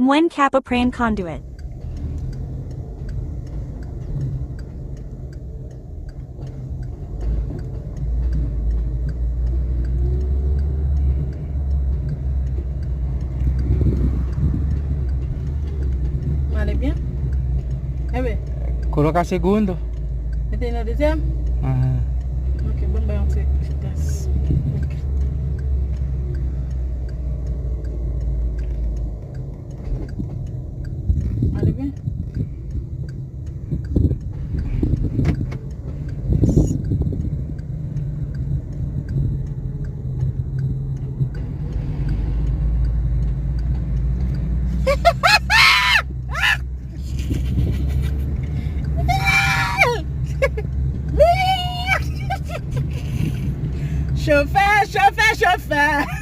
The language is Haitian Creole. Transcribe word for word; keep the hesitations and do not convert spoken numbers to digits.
Mwen ka pran conduit. Ale byen? Ebe. Coloca segundo. Mete nan dezyèm? Aham. Ok, bon, bay yon ti vitès. Ok. Ale byen? Chofè, chofè, chofè.